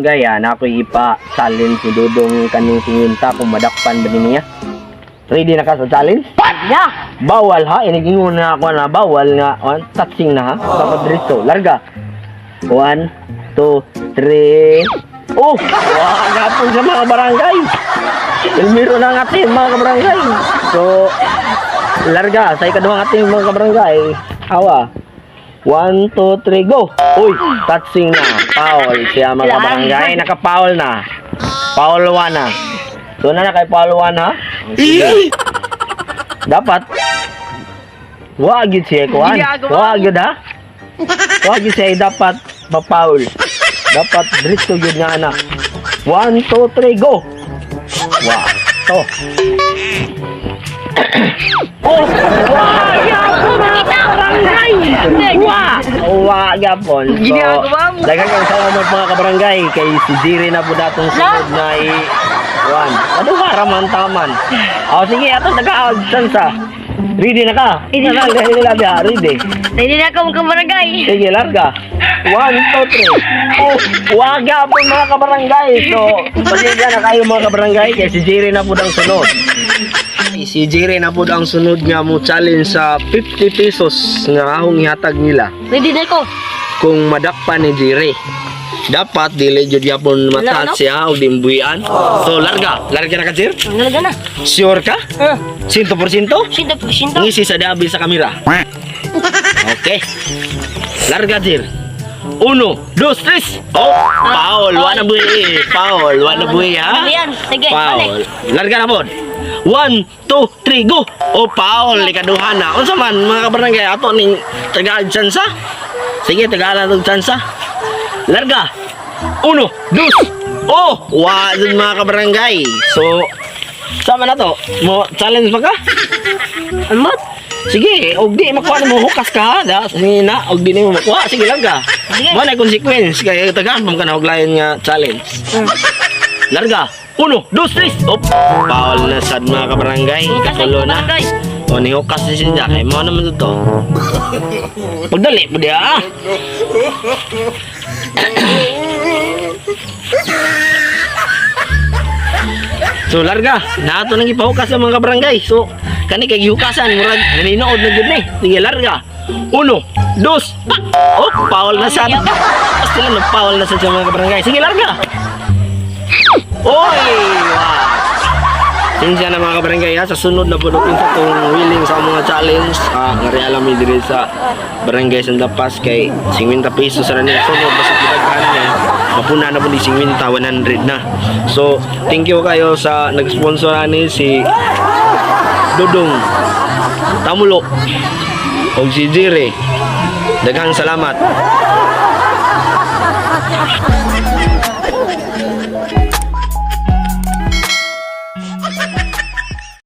Gaya na ako ipa-challenge ni Dudong kaning 50 kung madakpan ba ni niya. Ready na ka sa challenge? Yeah. Bawal ha, inigingon na ako na bawal nga one, touching na ha. Dapat diretso. Larga. One, two, three. Oh, wah, gapon sa mga barangay. Elmiro na ang ating mga kabarangay. So, larga sa ikaduhang ating mga kabarangay. Awa. One, two, three, go! Uy, touching na. Foul siya, mga kabarangay. Naka-foul na. Foul one na. So na na kay foul one ha. Sige. Dapat wa gyud siya kuan. Wa gyud ha. Wa gyud siya dapat ma-foul. Dapat diretso gyud nga anak. One, two, three, go! Wa. To. Oh, wa gyapon, mga kabarangay. Wa. Wa gyapon. So, Ginagawa mo. daghan kang salamat, mga kabarangay, kay si Jiri na po datong sunod na i Juan. Ano ba raman taman? Oh, sige, ato taga chance. Ready na ka? Ready na. Ready na ka, ready. Ready na ako, mga kabarangay. Sige, larga. One, two, three. Oh, waga po, mga kabarangay. So, pasensya na kayo, mga kabarangay, kay si Jerry na po ang sunod. Si Jerry na po ang sunod nga mo challenge sa 50 pesos nga ahong ihatag nila Ready na ako. Kung madakpan ni Jerry. Dapat dili jud yapon Wala, matat no? siya og dimbuyan. So larga, larga na ka, Jer? Larga na. Sure ka? Ah, 100%? sinto, sinto. Ngisi sa dabi sa kamera. Okay. Larga, Jer. Uno, dos, tres. Oh, Paul, wala buhi. Paul, wala buhi ha. Yan, sige, Paul. balik. Larga na po. One, two, three, go! Oh, Paul, ikaduha na. Unsa man, mga kabarangay, ato ning tagaan tsansa? Sige, tagaan na tsansa. Larga. Uno, dos. Oh, wa dun, mga kabarangay. So, sama na to. Mo challenge ba ka? Amot. Sige, og di makuha nimo, hukas ka ha. Da, sige na, og di nimo makuha, sige lang ka. Sige. Mo na consequence kay tagaan pa man ka na og lain nga challenge. Larga. Uno, dos, tres. Op, foul na sad, mga kabarangay. Katulo na. Barangay. O, nihukas ni siya. Kay mo naman to. Pagdali, pwede ah. So larga, nato nang ipahukas sa mga kabarangay. So kani kay gihukasan, murag naninood na gyud ni. Sige, larga. Uno, dos, pa. Oh, foul na sad. Basta lang nag-foul na sad sa mga kabarangay. Sige, larga. Oy, wow. Sinsya na, mga kabarangay ha, sa sunod na bunutin sa itong willing sa mga challenge. Ah, nga alam mi diri sa Barangay Santa Paz kay 50 pesos ra ni sunod, basta gidaghan niya. Mapuna na po ni 50, 100 na. So, thank you kayo sa nag-sponsor ani, si Dudong Tamulo og si Jire. Daghang salamat.